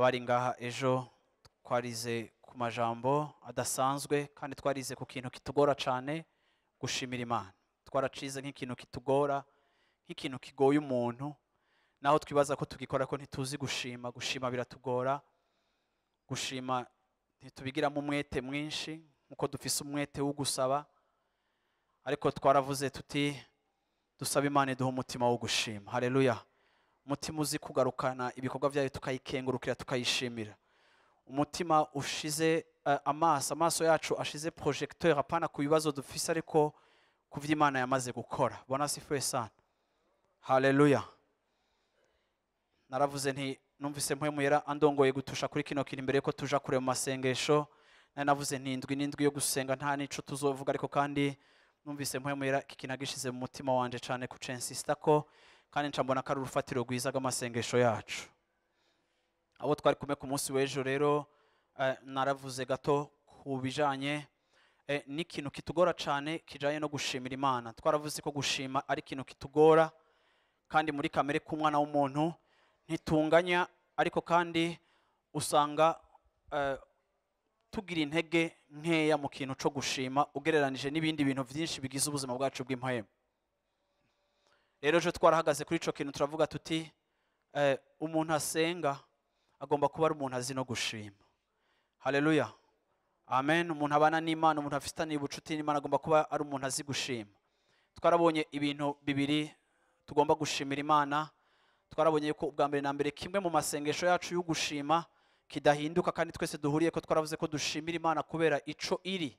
Abari ngaha ejo, twarize ku majambo adasanzwe kandi twarize ku kintu kitugora cyane, gushimira Imana. Twaracize nk'ikintu kitugora, nk'ikintu kigoye umuntu, naho twibaza ko tugikora ko ntituzi gushima. Gushima biratugora, gushima ntitubigiramo umwete mwinshi nkuko dufise umwete wo gusaba. Ariko twaravuze tuti dusaba Imana iduha umutima wo gushima. Haleluya! Umutima uzi kugarukana ibikorwa byayo, tukayikengurukira, tukayishimira. Umutima ushize amaso yacu ashize projecteur apana ku bibazo dufise, ariko ku vyo Imana yamaze gukora. Bwana asifiwe sana. Haleluya! Naravuze nti numvise Mpwemu Yera andongoye gutusha kuri kino kintu imbere yuko tuja kure mu masengesho. Nari navuze nti indwi n'indwi yo gusenga, nta nico tuzovuga, ariko kandi numvise Mpwemu Yera iki kintu agishize mu mutima wanje cane kucensista ko, kandi nca mbona ko ari urufatiro rwiza rw'amasengesho yacu. Abo twari kumwe ku munsi w'ejo rero, naravuze gato ku bijanye n'ikintu kitugora cane kijanye no gushimira Imana. Twaravuze ko gushima ari ikintu kitugora, kandi muri kamere k'umwana w'umuntu ntitunganya, ariko kandi usanga tugira intege nkeya mu kintu co gushima ugereranije n'ibindi bintu vyinshi bigize ubuzima bwacu bw'impwemu. Rero ejo twarahagaze kuri ico kintu, turavuga tuti umuntu asenga agomba kuba ari umuntu azi no gushima. Haleluya, amen. Umuntu abana n'Imana, umuntu afitaniye ubucuti n'Imana, agomba kuba ari umuntu azi gushima. Twarabonye ibintu bibiri tugomba gushimira Imana. Twarabonye ko ubwa mbere na mbere, kimwe mu masengesho yacu yo gushima kidahinduka kandi twese duhuriye ko, twaravuze ko dushimira Imana kubera ico iri,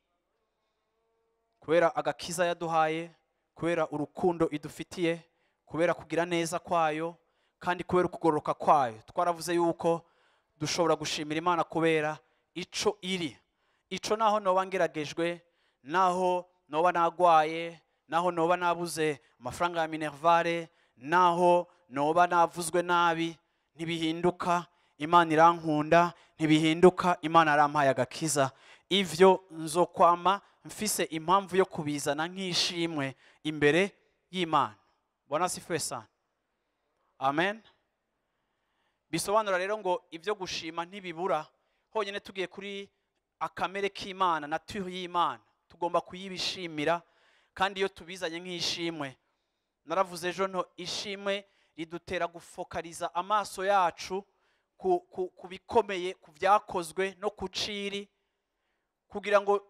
kubera agakiza yaduhaye, kubera urukundo idufitiye, kubera kugira neza kwayo, kandi kubera ukugororoka kwayo. Twaravuze yuko dushobora gushimira Imana kubera ico iri. Ico naho noba ngeragejwe, naho noba nagwaye, naho noba nabuze amafaranga ya minerval, naho noba navuzwe nabi, ntibihinduka, Imana irankunda. Ntibihinduka, Imana arampaye agakiza. Ivyo nzokwama mfise impamvu yo kubizana nk'ishimwe imbere y'Imana. Bwana asifiwe sana, amen. Bisobanura rero ngo ibyo gushima ntibibura. Honyine tugiye kuri akamere k'Imana, nature y'Imana, tugomba kuyibishimira. Kandi iyo tubizanye nk'ishimwe, naravuze ejo nto ishimwe ridutera gufokaliza amaso yacu ku bikomeye, ku byakozwe no ku ciri, kugira ngo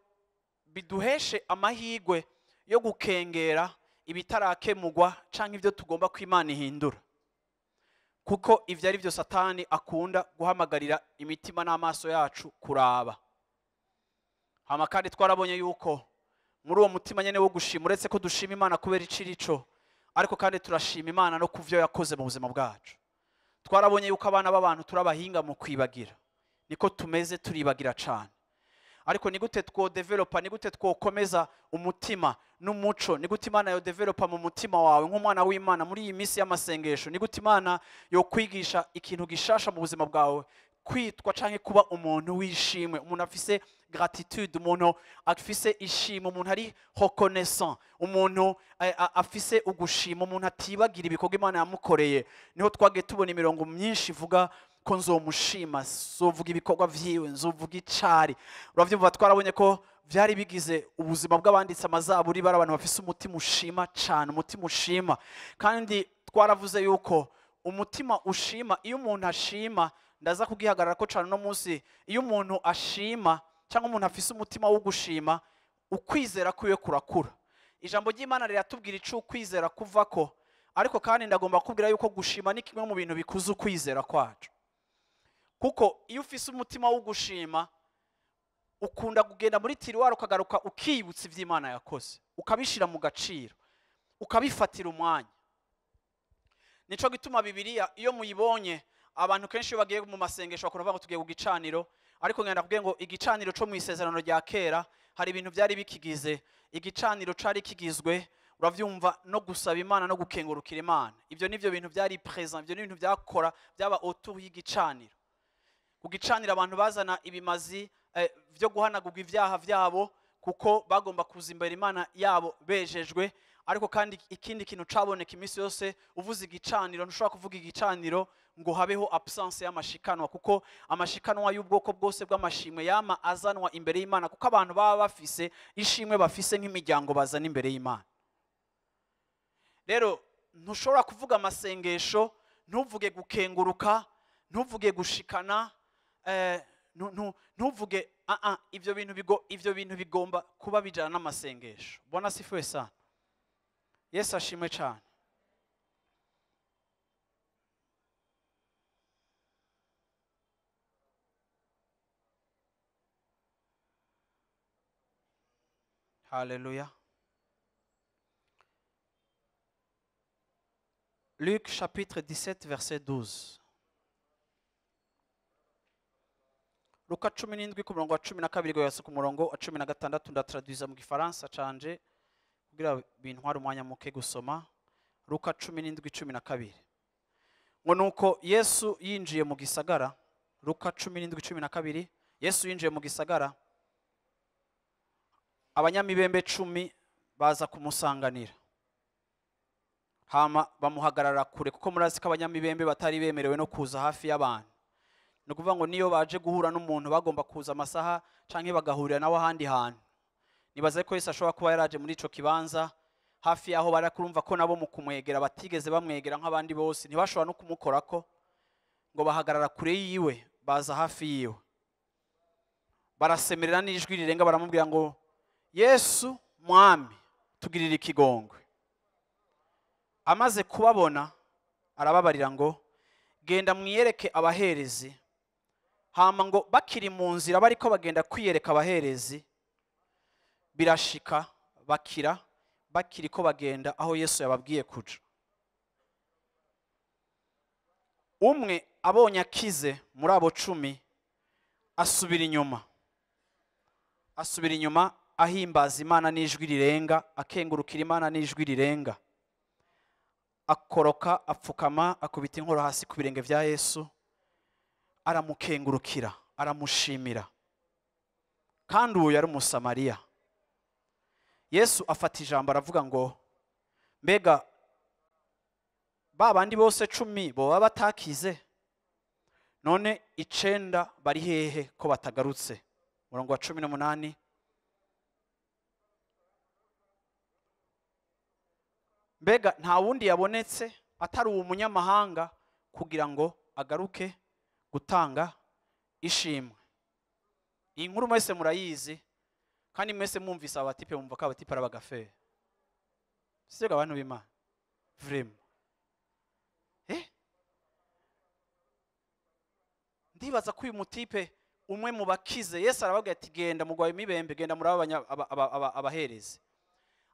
biduheshe amahirwe yo gukengera ibitarakemugwa canke ibyo tugomba ko Imana ihindura, kuko ivyo ari byo Satani akunda guhamagarira imitima n'amaso yacu kuraba. Hama kandi twarabonye yuko muri uwo mutima nyene wo gushima, uretse ko dushima Imana kubera icirico, ariko kandi turashima Imana no kuvyo yakoze mu buzima bwacu. Twarabonye yuko abana b'abantu turabahinga mu kwibagira, niko tumeze, turibagira cane. Ariko ni gute twodevelopa, ni gute twokomeza umutima n'umuco, ni gute Imana yodevelopa mu mutima wawe nk'umwana w'Imana muri iyi minsi y'amasengesho? Ni gute Imana yokwigisha ikintu gishasha mu buzima bwawe, kwitwa canke kuba umuntu w'ishimwe, umuntu afise gratitude, umuntu afise ishimwe, umuntu ari reconnaissant, umuntu afise ugushima, umuntu atibagira ibikorwa Imana yamukoreye? Niho twagiye tubona imirongo myinshi ivuga ko nzomushima, nzovuga ibikorwa vyiwe, nzovuga icari. Uravyumva, twarabonye ko vyari bigize ubuzima bw'abanditse amazaburi, bari abantu bafise umutima ushima cane, umutima ushima. Kandi twaravuze yuko umutima ushima, iyo umuntu ashima, ndaza kugihagarara ko cane uno munsi, iyo umuntu ashima cyangwa umuntu afise umutima wo gushima, ukwizera kwiwe kurakura. Ijambo ry'Imana riratubwira ico ukwizera kuvako, ariko kandi ndagomba kubwira yuko gushima ni kimwe mu bintu bikuza ukwizera kwacu, kuko iyo ufise umutima wo gushima ukunda kugenda muri tiroir, ukagaruka ukibutsa ivy'Imana yakoze, ukabishira mu gaciro, ukabifatira umwanya. Nico gituma Bibiliya iyo muyibonye, abantu kenshi iyo bagiye mu masengesho bakora bavuga ngo tugiye ku gicaniro. Ariko ngenda kubwira ngo igicaniro co mu isezerano rya kera hari ibintu byari bikigize. Igicaniro cari kigizwe, uravyumva, no gusaba Imana no gukengurukira Imana. Ibyo nivyo bintu byari présent, ibyo ni ibintu byakora byaba autour y'igicaniro. Ku gicaniro abantu bazana ibimazi vyo guhanagurwa ivyaha vyabo, kuko bagomba kuza imbere Imana yabo bejejwe. Ariko kandi ikindi kintu caboneka iminsi yose, uvuze igicaniro, ntushobora kuvuga igicaniro ngo habeho absence y'amashikanwa, kuko amashikanwa y'ubwoko bwose bw'amashimwe yama azanwa imbere y'Imana, kuko abantu baba bafise ishimwe bafise nk'imiryango bazana imbere y'Imana. Rero ntushobora kuvuga amasengesho, ntuvuge gukenguruka, ntuvuge gushikana, ntuvuge ivyo bintu bigomba kuba bijana n'amasengesho. Bwana asifiwe sana. Yesu ashimwe cyane. Haleluya. Luc chapitre 17 verset 12. Luka 17 ku murongo wa 12 kugeza ku murongo wa 16, ndatraduiza mu Gifaransa canje kugira bintware umwanya muke gusoma. Luka 17:12. Ngo nuko Yesu yinjiye mu gisagara. Luka 17:12, Yesu yinjiye mu gisagara, abanyamibembe 10 baza kumusanganira. Hama bamuhagarara kure, kuko murazi ko abanyamibembe batari bemerewe no kuza hafi y'abantu. Ni ukuvuga ngo niyo baje guhura n'umuntu bagomba kuza amasaha canke bagahurira nawe ahandi hantu. Nibaze ko Yesu ashobora kuba yaraje muri ico kibanza hafi yaho barakurumva ko nabo mu kumwegera batigeze bamwegera nk'abandi bose, ntibashobora no kumukorako, ngo bahagarara kure yiwe, baza hafi yiwe, barasemerera n'ijwi rirenga baramubwira ngo Yesu mwami tugirire ikigongwe. Amaze kubabona arababarira ngo genda mwiyereke abaherezi. Hama ngo bakiri mu nzira bariko bagenda kwiyereka abaherezi, birashika bakira bakiriko bagenda aho Yesu yababwiye kuja. Umwe abonye akize muri abo 10 asubira inyuma ahimbaza Imana n'ijwi rirenga, akengurukira Imana n'ijwi rirenga, akoroka apfukama akubita inkoro hasi ku birenge vya Yesu, aramukengurukira aramushimira. Kandi uwo yari Umusamariya. Yesu afata ijambo aravuga ngo mbega ba bandi bose 10 boba batakize? None 9 bari hehe ko batagarutse? Murongo wa 18. Mbega nta wundi yabonetse atari uwo munyamahanga kugira ngo agaruke gutanga ishimwe? Iyi nkuru mwese murayizi, kandi mwese mwumvise abatipe mumva ko abatipe ari abagafere. Sibyo abantu b'Imana? Vraiment. Ndibaza ko uyu mutipe umwe mu bakize, Yesu arababwira ati genda mugwaye imibembe, genda muraba abaherezi.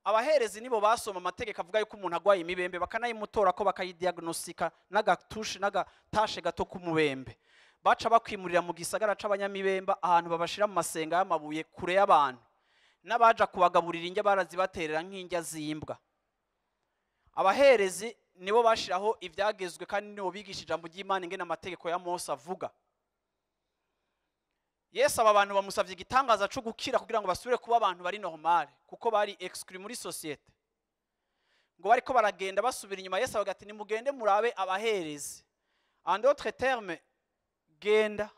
Abaherezi nibo basoma amategeko avuga yuko umuntu agwaye imibembe bakanayimutora ko bakayidiagnostika n'agatushe n'agatashe gato k'umubembe. Baca bakwimurira mu gisagara c'abanyamibemba, ahantu babashira mu masenga y'amabuye kure y'abantu, n'abaja kubagaburira indya barazibaterera nk'indya z'imbwa. Abaherezi nibo bashiraho ivyagezwe, kandi nibo bigisha ijambo ry'Imana ingene amategeko ya Mose avuga. Yesu aba bantu bamusavye igitangaza cyo gukira kugira ngo basubire kuba abantu bari normale, kuko bari exclus muri societe. Ngo bariko baragenda basubira inyuma, Yesu avuga ati nimugende murabe abaherezi. En d'autres termes, genda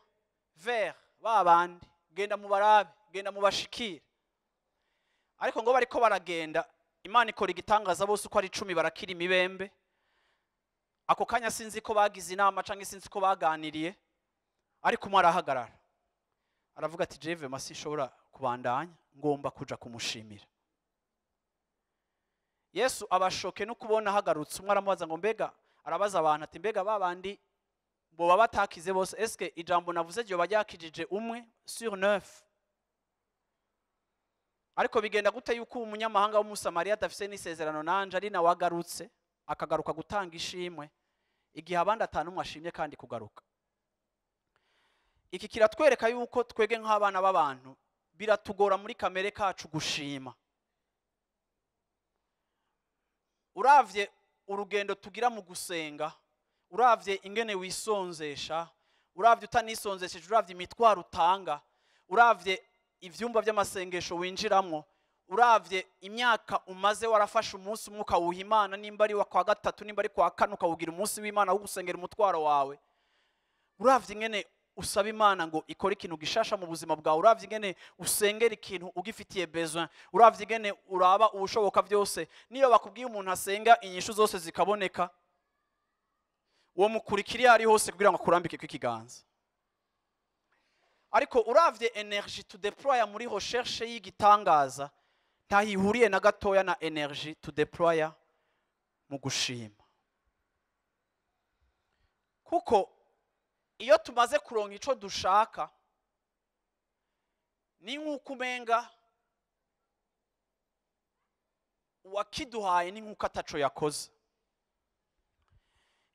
vers ba bandi, genda mubarabe, genda mubashikire. Ariko ngo bariko baragenda, Imana ikora igitangaza, bose uko ari 10 barakira imibembe. Ako kanya sinzi ko bagize inama canke sinzi ko baganiriye, ariko umwe arahagarara aravuga ati jeve masi nshobora kubandanya, ngomba kuja kumushimira. Yesu abashoke no kubona hagarutse umwe aramubaza ngo mbega, arabaza abantu ati mbega babandi boba batakize bose, eske ijambo navuze ryo baryakijije umwe sur 9? Ariko bigenda gute yuko umunyamahanga w'Umusamariya adafise n'isezerano nanje ari na wagarutse akagaruka gutanga ishimwe igihe abandi atanu umwe ashimye kandi kugaruka? Iki kiratwereka yuko twege nk'abana b'abantu biratugora muri kamere kacu gushima. Uravye urugendo tugira mu gusenga, uravye ingene wisonzesha, uravye utanisonzesheje, uravye imitwaro utanga, uravye ivyumba by'amasengesho winjiramwo, Uravye imyaka umaze warafashe umunsi umwe ukawuha Imana, nimba ari kwa gatatu, nimba ari kwa kane, ukawugira umunsi w'Imana wo gusengera umutwaro wawe. Uravye ingene usaba Imana ngo ikore ikintu gishasha mu buzima bwawe, uravye ingene usengera ikintu ugifitiye besoin, uravye ingene uraba ubushoboka byose. Niyo bakubwiye umuntu asenga inyishu zose zikaboneka, uwo mukurikira ari hose kugira ngo akurambike kw'ikiganza. Ariko uravye énergie tudéploya muri recherche y'igitangaza, ntahihuriye na gatoya na énergie tudéploya mu gushima. Kuko iyo tumaze kuronka ico dushaka, ni nk'uko umenga uwakiduhaye ni nk'uko ataco yakoze.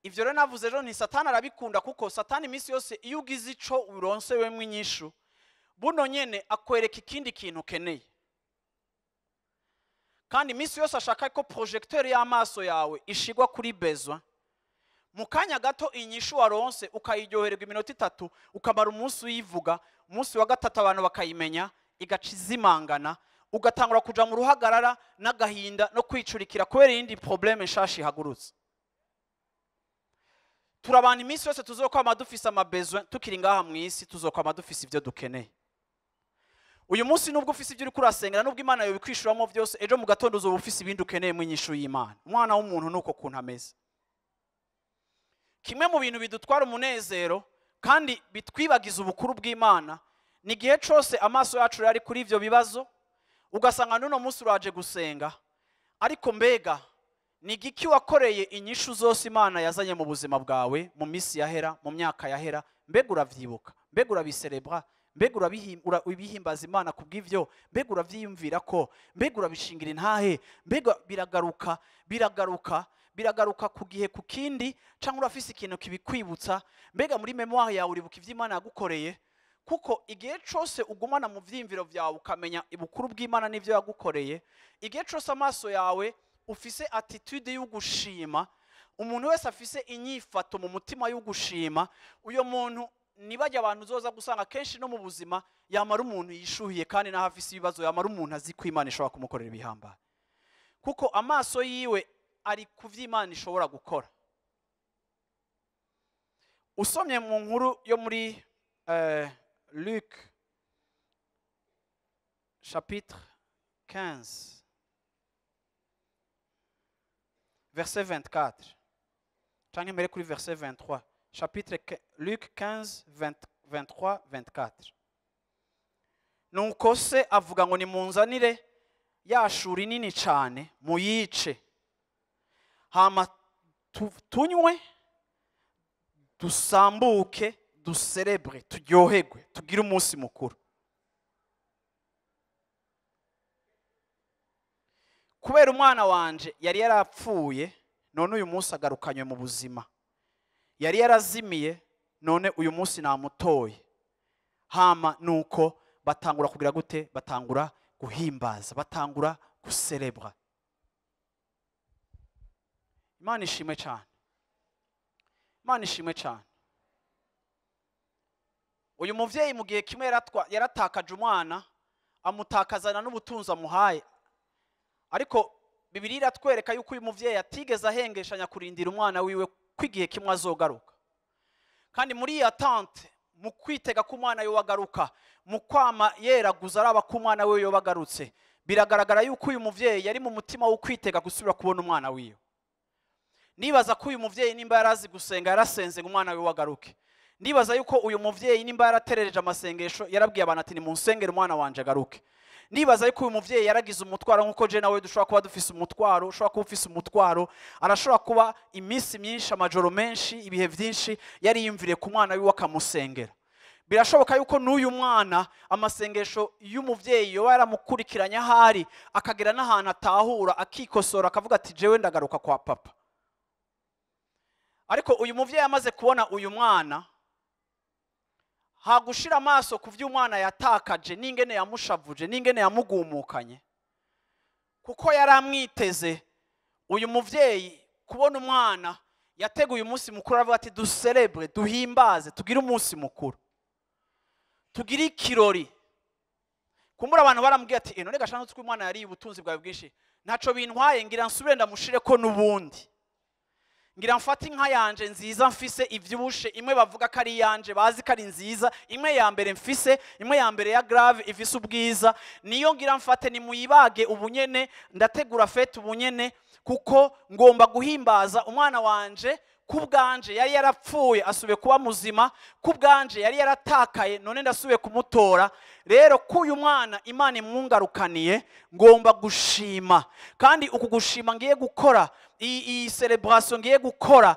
Ivyo rero navuze ejo nti Satani arabikunda, kuko Satani iminsi yose iyo ugize ico uronse wemwe inyishu, buno nyene akwereka ikindi kintu ukeneye. Kandi iminsi yose ashaka ko projecteur y'amaso yawe ishigwa kuri besoin. Mu kanya gato inyishu waronse ukayiryohererwa iminota 3, ukamara umunsi uyivuga, umunsi wa gatatu abantu bakayimenya, igaca izimangana, ugatangura kuja mu ruhagarara n'agahinda no kwicurikira kubera iyindi problème nshasha ihagurutse. Turabana iminsi yose tuzokwama dufise ama besoin, tukiri ngaha mu isi tuzokwama dufise ivyo dukeneye. Uyu munsi nubwo ufise ivyo uriko urasengera, nubwo Imana yobikwishuramo vyose, ejo mu gatondo uzoba ufise ibindi ukeneye mu inyishu y'Imana. Umwana w'umuntu nuko kuntu ameze. Kimwe mu bintu bidutwara umunezero kandi bitwibagiza ubukuru bw'Imana ni igihe cose amaso yacu yari kuri ivyo bibazo, ugasanga n'uno munsi uraje gusenga, ariko mbega ni igiki wakoreye inyishu zose Imana yazanye mu buzima bwawe mu minsi yahera, mu myaka yahera? Mbega uravyibuka? Mbega urabiserebra? Mbega urabihimbaza Imana kubw'ivyo? Mbega uravyiyumvira ko? Mbega urabishingira intahe? Mbega biragaruka, biragaruka, biragaruka ku gihe ku kindi, canke urafise ikintu kibikwibutsa? Mbega muri mémoire yawe uribuka ivyo Imana yagukoreye? Kuko igihe cose ugumana mu vyiyumviro vyawe ukamenya ubukuru bw'Imana n'ivyo yagukoreye, igihe cose amaso yawe ufise attitude y'ugushima, umuntu wese afise inyifato mu mutima y'ugushima, uyo muntu nibajya abantu uzoza gusanga kenshi no mu buzima yamara umuntu yishuhiye, kandi naho afise ibibazo yamara umuntu azi ko Imana ishobora kumukorera ibihambaye, kuko amaso yiwe ari ku vyo Imana ishobora gukora. Usomye mu nkuru yo muri Luc chapitre 15 verset 24, canke mbere kuri verset 23, chapitre Luc 15 23 24. Nuko se avuga ngo nimunzanire ya shuri nini cane muyice, hama tunywe, dusambuke, duserebre, turyoherwe, tugire umunsi mukuru. Kubera umwana wanje yari yarapfuye, none uyu munsi agarukanywe mu buzima. Yari yarazimiye, none uyu munsi namutoye. Hama nuko batangura kugira gute? Batangura guhimbaza, batangura guserebra. Imana ishimwe cyane. Imana ishimwe cyane. Uyu muvyeyi mu gihe kimwe yaratakaje umwana, amutakazana n'ubutunzi amuhaye. Ariko Bibiliya iratwereka yuko uyu muvyeyi atigeze ahengeshanya kurindira umwana wiwe ko igihe kimwe azogaruka. Kandi muri iyi attente, mu kwitega ko umwana wiwe agaruka, mu kwama yeraguza araba ko umwana wiwe yoba agarutse, biragaragara yuko uyu muvyeyi yari mu mutima wo kwitega gusubira kubona umwana wiwe. Nibaza ko uyu muvyeyi nimba yarazi gusenga yarasenze ngo umwana wiwe agaruke. Nibaza yuko uyu muvyeyi nimba yaraterereje amasengesho yarabwiye abantu ati nimunsengere umwana wanje agaruke. Nibaza yuko uyu muvyeyi yaragize umutwaro nkuko je nawe dushobora kuba dufise umutwaro, ushobora kuba ufise umutwaro, arashobora kuba iminsi myinshi, amajoro menshi, ibihe vyinshi yari yiyumviriye ku mwana wiwe akamusengera. Birashoboka yuko n'uyu mwana amasengesho y'umuvyeyi yoba yaramukurikiranye ahari, akagera n'ahantu atahura akikosora akavuga ati jewe ndagaruka kwa papa. Ariko uyu muvyeyi amaze kubona uyu mwana, hagushira amaso ku vy'umwana yatakaje n'ingene yamushavuje n'ingene yamugumukanye, kuko yaramwiteze. Uyu muvyeyi kubona umwana yateguye umunsi mukuru aravuga ati ducelebre, duhimbaze, tugire umunsi mukuru, tugire ikirori. Kumbura abantu baramubwiye ati none gashana ko umwana yari ubutunzi bwawe bwinshi, ntaco bintwaye, ngira nsubire ndamushire ko nubundi, ngira mfate inka yanje nziza mfise ivyibushe, imwe bavuga ko ari yanje bazi ko ari nziza, imwe ya mbere mfise, imwe ya mbere ya grave ifise ubwiza, niyo ngira mfate, nimuyibage ubunyene, ndategura fête ubunyene, kuko ngomba guhimbaza umwana wanje. Kubwanje yari yarapfuye asubiye kuba muzima, kubwanje yari yaratakaye none ndasubiye kumutora. Rero kuyu mwana Imana imwungarukaniye, ngomba gushima. Kandi uku gushima ngiye gukora, iyi celebration ngiye gukora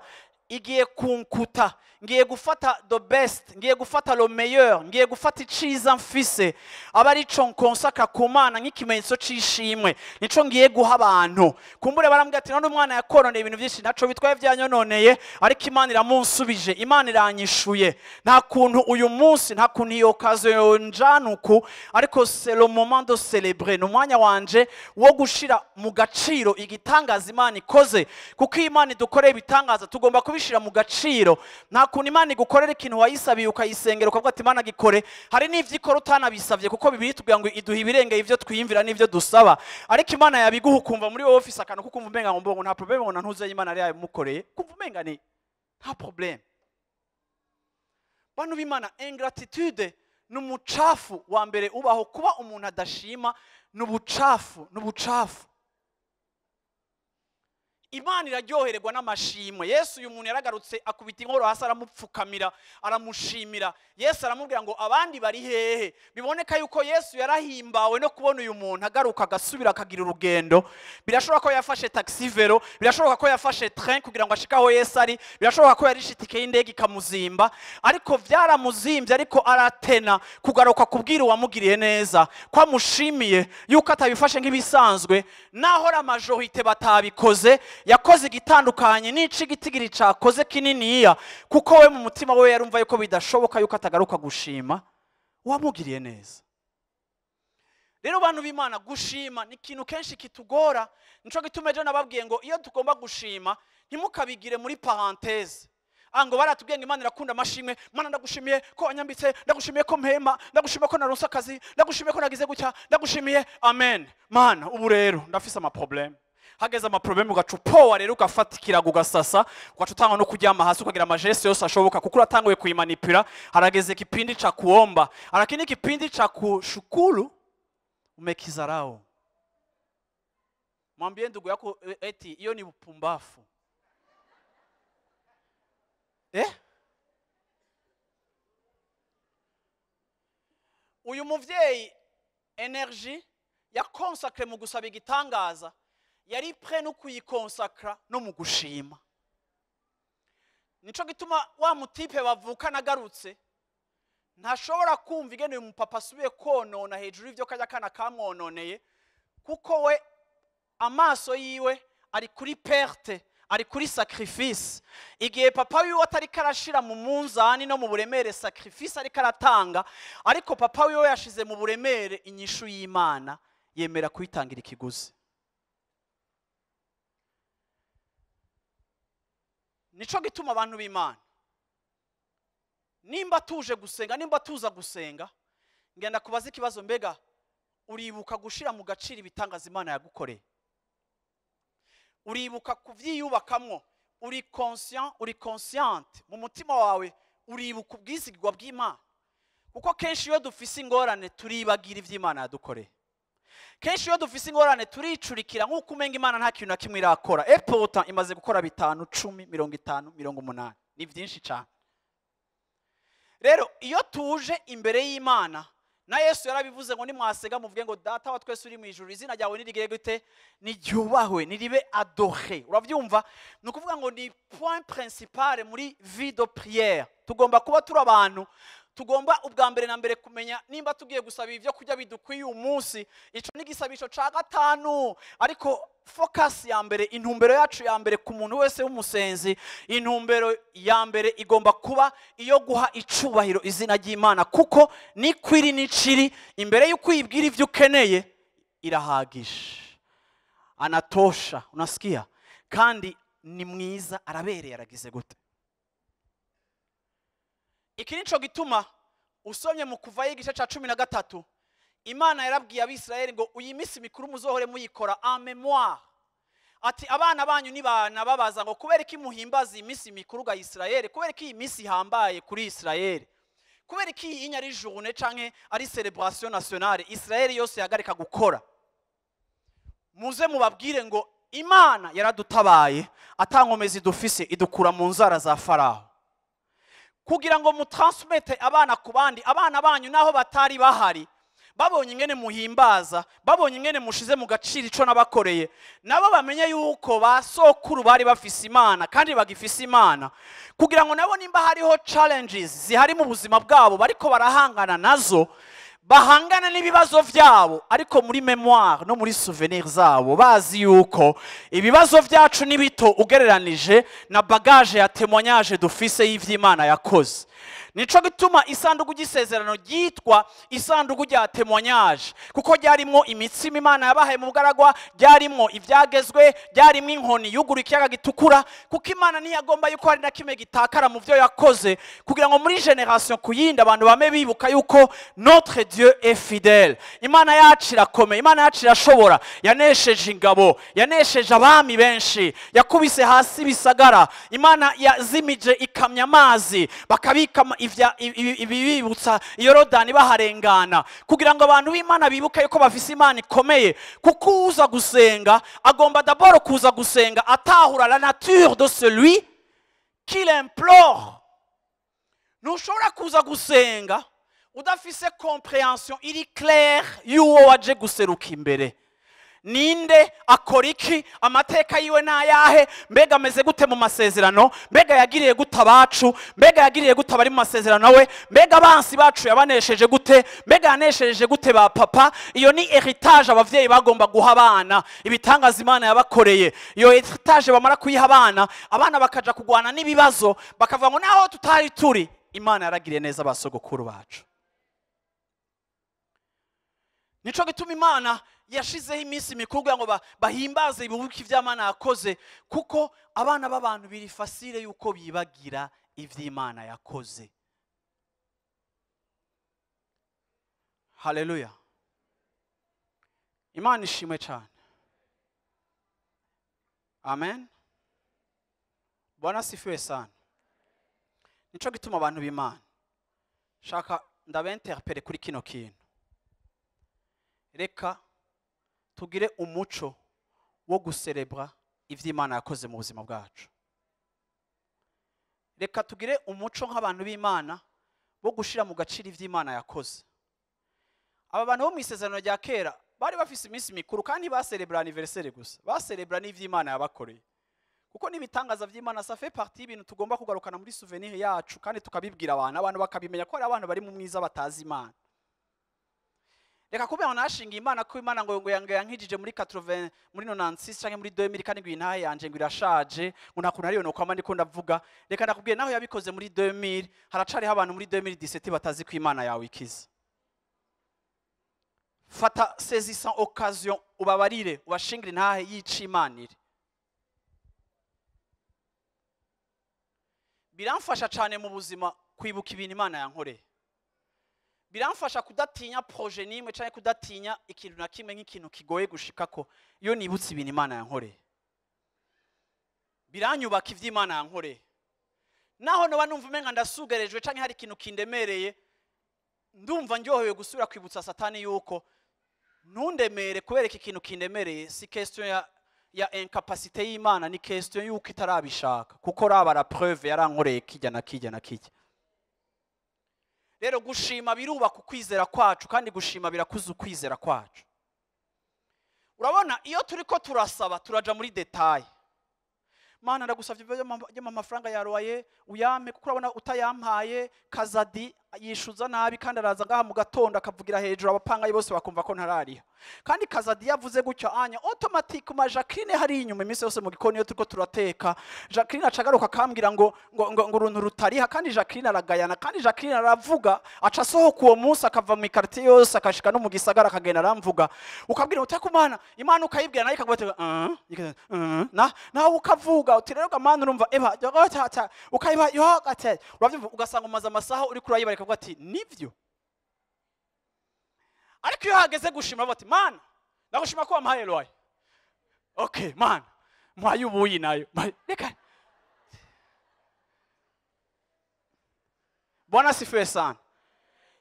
igiye kunkuta, ngiye gufata the best, ngiye gufata le meilleur, ngiye gufata iciza mfise, aba arico nkonsaka ku Mana nk'ikimenyetso c'ishimwe, nico ngiye guha abantu. Kumbure barambwira ati none umwana yakoroneye ibintu byinshi, ntaco bitwaye byanyononeye, ariko Imana iramunsubije, Imana iranyishuye. Nta kuntu uyu munsi, nta kuntu iyo occasion yonjanuku, ariko c'est le moment de célébrer, ni umwanya wanje wo gushira mu gaciro igitangaza Imana ikoze. Kuko iyo Imana idukoreye ibitangaza tugomba kubishira mu gaciro. Nta kuntu Imana igukorera ikintu wayisabiye ukayisengera ukavuga ati Imana gikore, hari n'ivyo ikora utanabisavye, kuko Bibiliya itubwira ngo iduha ibirengeye ivyo twiyumvira n'ivyo dusaba. Ariko Imana yabiguha ukumva muri wowe ufise akantu kukumva umenga ngo mbongo nta problème, ngo ntuze Imana yari yabimukoreye, kumva umenga ni nta problème. Bantu b'Imana, ingratitude ni umucafu wa mbere ubaho. Kuba umuntu adashima ni ubucafu, ni ubucafu. Imana iraryohererwa n'amashimwe. Yesu uyu muntu yaragarutse akubita inkoro hasi, aramupfukamira, aramushimira. Yesu aramubwira ngo abandi bari hehe? Biboneka yuko Yesu yarahimbawe no kubona uyu muntu agaruka agasubira akagira urugendo. Birashoboka ko yafashe taxi vélo, birashoboka ko yafashe train kugira ngo ashike aho Yesu ari, birashoboka ko yarishe itike y'indege ikamuzimba, ariko byaramuzimbye, ariko aratena kugaruka kubwira uwamugiriye neza ko amushimiye, yuko atabifashe nk'ibisanzwe. Naho la majorité batabikoze, yakoze igitandukanye n'ico igitigiri cakoze kininiya, kuko we mu mutima we yarumva yuko bidashoboka yuko atagaruka gushima uwamugiriye neza. Rero bantu b'Imana, gushima ni ikintu kenshi kitugora. Nico gituma ejo nababwiye ngo iyo tugomba gushima ntimukabigire muri parenthèse. Ngo baratubwiye ngo Imana irakunda amashimwe. Mana, ndagushimiye ko wanyambitse, ndagushimiye ko mpema, ndagushimiye ko naronse akazi, ndagushimiye ko nagize gutya, ndagushimiye, amen. Mana, ubu rero ndafise amaproblème. Hageze amaproblème ugaca upowa, rero ugafata ikirago ugasasa, ugaca utanga no kuryama hasi, ukagira amagestes yose ashoboka, kuko uratanguye kuyimanipira. Harageze kipindi cha kuomba, lakini kipindi cha kushukuru umekizarau. Mwambie ndugu yako eti hiyo ni upumbafu. Eh? Uyu muvyeyi énergie yakonsacré mu gusaba igitangaza, yari prêt no kuyikonsakra no mu gushima. Nico gituma wa mutype bavukana agarutse ntashobora kumva ingene uyu mupapa asubiye konona hejuru y'ivyo kajya kana kamwononeye, kuko we amaso yiwe ari kuri perte, ari kuri sacrifice. Igihe papa wiwe atariko arashira mu munzani no mu buremere sacrifice ariko aratanga, ariko papa wiwe yashize mu buremere inyishu y'Imana, yemera kuyitangira ikiguzi. Nico gituma abantu b'Imana, nimba tuje gusenga, nimba tuza gusenga, ngenda kubaza ikibazo: mbega uribuka gushira mu gaciro ibitangaza Imana yagukoreye? Uribuka kuvyiyubakamwo? Uri conscient, uri consciente mu mutima wawe? Uribuka ubwizigirwa bw'Imana? Kuko kenshi iyo dufise ingorane turibagira ivy'Imana yadukoreye. Kenshi iyo dufise ingorane turicurikira nk'uko umenga Imana nta kintu na kimwe irakora. Et pourtant imaze gukora 5, 10, 50, 80, ni vyinshi cane. Rero iyo tuje imbere y'Imana, na Yesu yarabivuze ngo nimwasenga muvuge ngo Data wa twese uri mu ijuru, izina ryawe nirigire gute? Niryubahwe, niribe adoré. Uravyumva? Ni ukuvuga ngo ni point principal muri vie de prière. Tugomba kuba turi abantu tugomba ubwa mbere na mbere kumenya nimba tugiye gusaba ibyo kurya bidukwiye uyu munsi, ico ni igisabisho ca gatanu. Ariko focus ya mbere, intumbero yacu ya mbere ku muntu wese w'umusenzi, intumbero ya mbere igomba kuba iyo guha icubahiro izina ry'Imana, kuko nikwiri n'iciri imbere y'uko uyibwira ivyo ukeneye irahagije, anatosha. Unasikia? Kandi ni mwiza, arabereye, aragize gute. Iki nico gituma usomye mu Kuvayo igice ca 13. Imana yarabwiye Abisirayeli ngo uyi minsi mikuru muzohore muyikora en mémoire. Ati abana banyu nibana babaza ngo kubera iki muhimbaza iyi minsi mikuru ga Isirayeli, kubera iki iyi minsi ihambaye kuri Isirayeli, kubera iki iyi ari journée canke ari célébration nationale Isirayeli yose yahagarika gukora, muze mubabwire ngo Imana yaradutabaye atankomezi dufise, idukura mu nzara za Farawo, kugira ngo mutransmette abana ku bandi. Abana banyu naho batari bahari, babonye ingene muhimbaza, babonye ingene mushize mu gaciro ico nabakoreye, nabo bamenye yuko ba sokuru bari bafise Imana kandi bagifise Imana, kugira ngo nabo nimba hariho challenges zihari mu buzima bwabo bariko barahangana nazo, bahangana n'ibibazo vyabo, ariko muri mémoire no muri souvenir zabo bazi yuko ibibazo vyacu ni bito ugereranije na bagage ya témoignage dufise y'ivy'Imana yakoze. Nico gituma isanduku ry'isezerano ryitwa isanduku rya témoignage, kuko ryarimwo imitsima Imana yabahaye mu bugaragwa, ryarimwo ivyagezwe, ryarimwo inkoni yugura ikiyaga gitukura, kuko Imana ntiyagomba yuko hari na kimwe gitakara mu vyo yakoze, kugira ngo muri génération ku yindi abantu bame bibuka yuko notre Dieu est fidèle. Imana yacu irakomeye, Imana yacu irashobora, yanesheje ingabo, yanesheje abami benshi, yakubise hasi ibisagara, Imana yazimije ikamya amazi, bakabika ibibibutsa Yorodani baharengana, kugira ngo abantu b'Imana bibuke yuko bafise Imana ikomeye. Kuko uza gusenga agomba d'abord kuza gusenga atahura la nature de celui qu'il implore. Ntushobora kuza gusenga udafise compréhension iri claire y'uwo waje guseruka imbere. Ninde? Akora iki? Amateka yiwe ni ayahe? Mbega ameze gute mu masezerano? Mbega yagiriye gute abacu? Mbega yagiriye gute abari mu masezerano we? Mbega abansi bacu yabanesheje gute? Mbega yanesheje gute ba papa? Iyo ni héritage abavyeyi bagomba guha abana, ibitangaza Imana yabakoreye. Iyo héritage bamara kuyiha abana, abana bakaja kugwana n'ibibazo, bakavuga ngo naho tutari turi, Imana yaragiriye neza abasogokuru bacu. Nico gituma Imana yashizeho iminsi mikuru kugira ngo bahimbaze, bibuke ivy'Imana yakoze, kuko abana b'abantu biri facile yuko bibagira ivy'Imana yakoze. Haleluya, Imana ishimwe cyane. Amen, Bwana asifiwe sana. Nico gituma abantu b'Imana, shaka ndabainterpelle kuri kino kintu: reka tugire umuco wo guserebra ivy'Imana yakoze mu buzima bwacu. Reka tugire umuco nk'abantu b'Imana wo gushira mu gaciro ivy'Imana yakoze. Aba bantu bo mu isezerano rya kera bari bafise iminsi mikuru, kandi baserebra anniversaire gusa, baserebra n'ivy'Imana yabakoreye, kuko n'ibitangaza vy'Imana, ça fait partie y'ibintu tugomba kugarukana muri souvenir yacu kandi tukabibwira abantu, abantu bakabimenya ko hari abantu bari mu mwiza batazi Imana. Reka kubera nashinga Imana ko Imana ngo yankijije muri 80, muri 96 canke muri 2000, kandi ngo intahe yanje ngo irashaje, ngo nta kuntu ariyo nokwama ndiko ndavuga. Reka ndakubwiye, naho yabikoze muri 2000, haracariho abantu muri 2017 batazi ko Imana yawe ikiza. Fata, saisissant occasion, ubabarire, ubashingire intahe yica Imana iri. Biramfasha cyane mu buzima kwibuka ibintu Imana yankoreye. Biramfasha kudatinya projet n'imwe cyangwa kudatinya ikintu na kimwe nk'ikintu kigoye gushikako iyo nibutse ibintu Imana yankoreye. Biranyubaka ivy'Imana yankoreye. Naho noba numva umenga ndasugerejwe canke hari ikintu kindemereye, ndumva ndyohewe gusubira kwibutsa Satani yuko ntundemere kubera iki kintu kindemereye. Si question ya incapacité y'Imana, ni question yuko itarabishaka, kuko raba la preuve, yarankoreye kijya na kijya na kijya. Rero gushima birubaka ukwizera kwacu, kandi gushima birakuza ukwizera kwacu. Urabona, iyo turiko turasaba turaja muri détail: Mana, ndagusavye amafaranga ya loyer uyampe, kuko urabona utayampaye Kazadi yishuza nabi, kandi araza ngaha mu gatondo akavugira hejuru, abapangayi bose bakumva ko ntarariha. Kandi Kazadi yavuze gutyo anya, automatiquement Jacqueline hari inyuma iminsi yose mu gikoni iyo turiko turateka, Jacqueline acagaruka akambwira ngo uruntu rutariha. Kandi Jacqueline aragayana, kandi Jacqueline aravuga, aca asohoka uwo munsi akava mu quartier yose, akashika no mu gisagara, akagenda aramvuga. Ukabwira uti Mana, Imana ukayibwira, nayo ikaguha ati na nawe ukavuga uti rero Mana, urumva eba ukayiba yo gate, uravyumva, ugasanga umaze amasaha uri kurayiba, ikavuga ati nivyo. Ariko iyo hageze gushima bati Mana ndagushima ko wampaye loyer, okay Mana mpaye ubuyi nayo reka. Bwana sifiwe sana.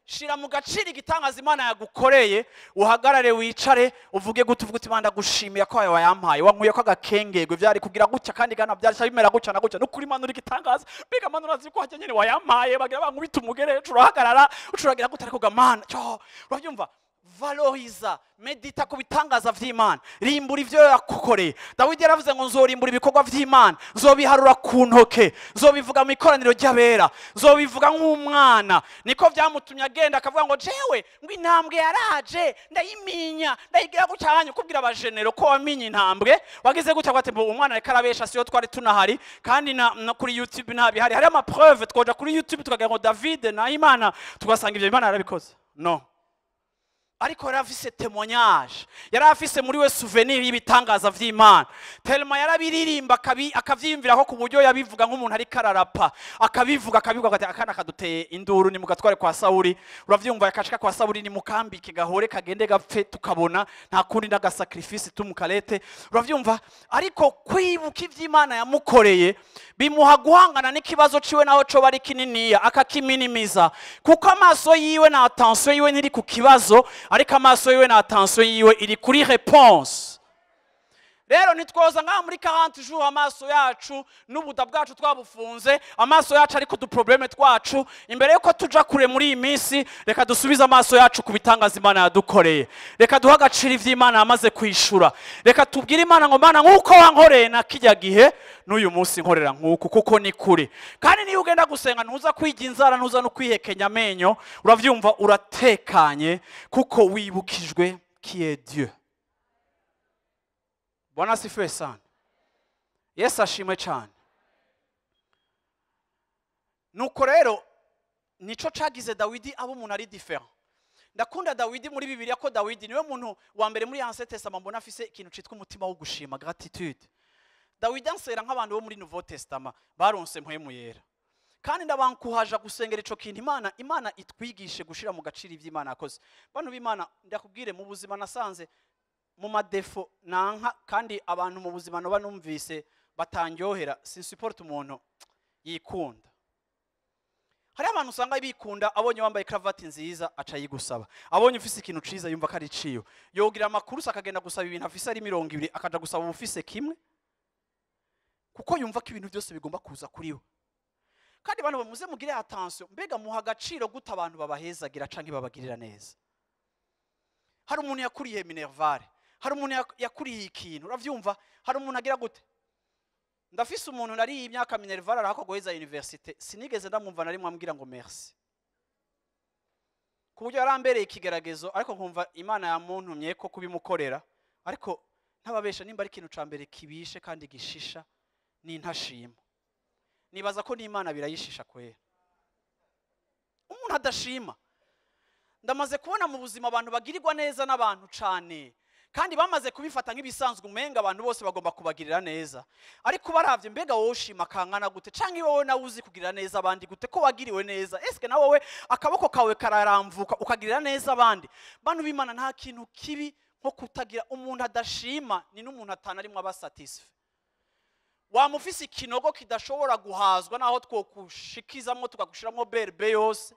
Shira mu gaciro igitangaza Imana yagukoreye, uhagarare wicare uvuge gute, uvuge uti Imana ndagushimiye ko wayampaye, wankuye ko agakengegwe byari kugira gutya kandi gana byari bimera gutya na gutya, nukuri Imana uri gitangaza, mbega Imana urazi ko hajya nyene wayampaye, bagira bankubita umugere urahagarara ucuragira gutya, ariko Mana cyo urabyumva. Valoriza, medita ku bitangaza vy'Imana, rimbura ivyo yakukoreye. Dawidi yaravuze ngo nzorimbura ibikorwa vy'Imana, nzobiharura ku ntoke, nzobivuga mu ikoraniro ry'abera, nzobivuga nk'umwana. Niko vyamutumye agenda akavuga ngo jewe ngo intambwe yaraje ndayiminya ndayigira gutya, hanyu kubwira abajenero ko waminye intambwe wagize gutya, ngo ati umwana reka arabesha, siyo twari tunahari kandi na kuri YouTube ntabihari, hari ama preuve twoja kuri YouTube tukagira ngo David na Imana tugasanga ivyo Imana yarabikoze. No, ariko yari afise témoignage, yari afise muri we souvenir y'ibitangaza vy'Imana. Telma yarabiririmba akavyiyumviraho ku buryo yabivuga nk'umuntu ariko ararapa, akabivuga ati akana kaduteye induru ni mugatware kwa Sawuli, uravyumva yakashika kwa Sawuli ni mukambike gahore kagende gapfe tukabona nta kundi n'agasacrifice tumukarete, uravyumva. Ariko kwibuka ivy'Imana yamukoreye bimuha guhangana n'ikibazo ciwe naho co bari kininiya akakiminimiza, kuko amaso yiwe na attention yiwe ntiri ku kibazo, ariko amaso yiwe na attention yiwe iri kuri réponse. Rero nitwoza ngaha muri 40 jours amaso yacu n'ubuda bwacu twabufunze, amaso yacu ariko du problème twacu. Imbere yuko tuja kure muri iyi minsi, reka dusubize amaso yacu ku bitangaza Imana yadukoreye, reka duhe agaciro ivy'Imana yamaze kwishura, reka tubwire Imana ngo Mana nkuko wankoreye na kijya gihe n'uyu munsi nkorera nkuko, kuko ni kure. Kandi niyo ugenda gusenga ntuza kwiga inzara, ntuza no kwihekenya amenyo, uravyumva uratekanye kuko wibukijwe qui est Dieu. Bwana sifiwe sana. Yesu ashimwe cyane. Nuko rero nico cagize Dawidi abo umuntu ari different. Ndakunda Dawidi muri Bibiliya ko Dawidi niwe muntu wa mbere muri Ancien Testament mbona afise ikintu citwa umutima wo gushima, gratitude. Dawidi ansera nk'abantu bo muri Nouveau Testament baronse mpwemu yera. Kandi ndabankuhaja gusengera ico kintu Imana itwigishe gushira mu gaciro ivy'Imana yakoze. Bantu b'Imana ndakubwire mu buzima nasanze mu madefo nanka, kandi abantu mu buzima no banumvise batandyohera, sinsupport umuntu yikunda. Hari abantu usanga bikunda, abonye wambaye cravate nziza aca yigusaba, abonye ufise ikintu ciza yumva ko ari ciyo, yogira amakuru akagenda gusaba ibintu afise ari 20 akaja gusaba ubufise kimwe, kuko yumva ko ibintu byose bigomba kuza kuri we. Kandi abantu bamuze mugire attention, mbega muha agaciro gute abantu babahezagira canke babagirira neza. Hari umuntu yakuriye minervare, hari umuntu yakuriye ikintu, uravyumva. Hari umuntu agira gute, ndafise umuntu nari imyaka minervare arahako guheza université, sinigeze ndamwumva nari mwambwira ngo merci, ku buryo yarambereye ikigeragezo, ariko nkumva Imana yamuntumye ko kubimukorera. Ariko ntababesha, nimba ari ikintu ca mbere kibishe kandi gishisha ni intashima. Nibaza ko n'Imana birayishisha kwera umuntu adashima. Ndamaze kubona mu buzima abantu bagirirwa neza n'abantu cane, kandi bamaze kubifata nk'ibisanzwe, umenga abantu bose bagomba kubagirira neza. Ariko baravye mbega wowe ushima kankana gute, canke wowe nawe uzi kugirira neza abandi gute, ko wagiriwe neza? Eske na wowe akaboko kawe kararamvuka ukagirira neza abandi? Bantu b'Imana nta kintu kibi nko kutagira umuntu adashima, ni n'umuntu atanarimwe aba satisfait. Wamufise ikinogo kidashobora guhazwa naho twokushikizamwo tukagushiramo berbe yose,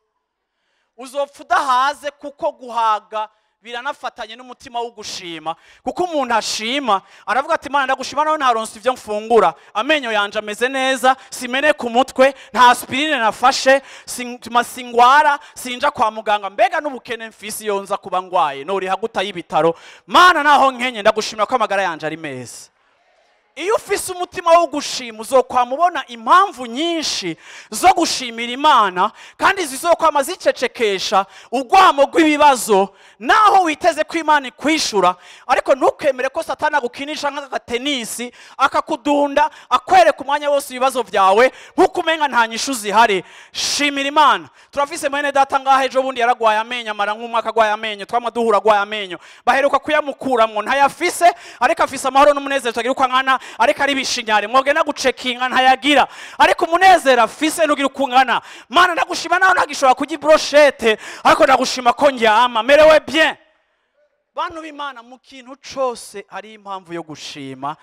uzopfa udahaze, kuko guhaga biranafatanye n'umutima wo gushima. Kuko umuntu ashima aravuga ati Imana ndagushima nawe ntaronse ivyo mfungura, amenyo yanje ameze neza, simene ku mutwe, nta aspirine nafashe, singwara, sinja kwa muganga, mbega n'ubukene mfise iyo nza kuba ngwaye noriha guta y'ibitaro. Mana naho nkenye ndagushimira ko amagara yanje ari meza. Iyo ufise umutima wo gushima uzokwamubona impamvu nyinshi zo gushimira Imana, kandi zizokwama zicecekesha urwamo rw'ibibazo naho witeze ko Imana ikwishura. Ariko ntukemere ko Satani agukinisha nk'agatenisi akakudunda akwereka umwanya wose ibibazo byawe nkuko umenga nta nyishu zihari. Shimira Imana. Turafise mwene data ngaha ejo bundi yaragwaye amenyo, amara nk'umwaka agwaye amenyo, twama duhura agwaye amenyo, baheruka kuyamukuramwo ntayafise, ariko afise amahoro n'umunezero utagira uko angana, ariko ari bishinyare mwogenda gucekinga ntayagira, ariko umunezero afise nugira uko ungana. Mana ndagushima naho ntagishobora kurya brochette, ariko ndagushima ko ndyama merewe bien. Bantu b'Imana, mu kintu cose hari impamvu yo gushima.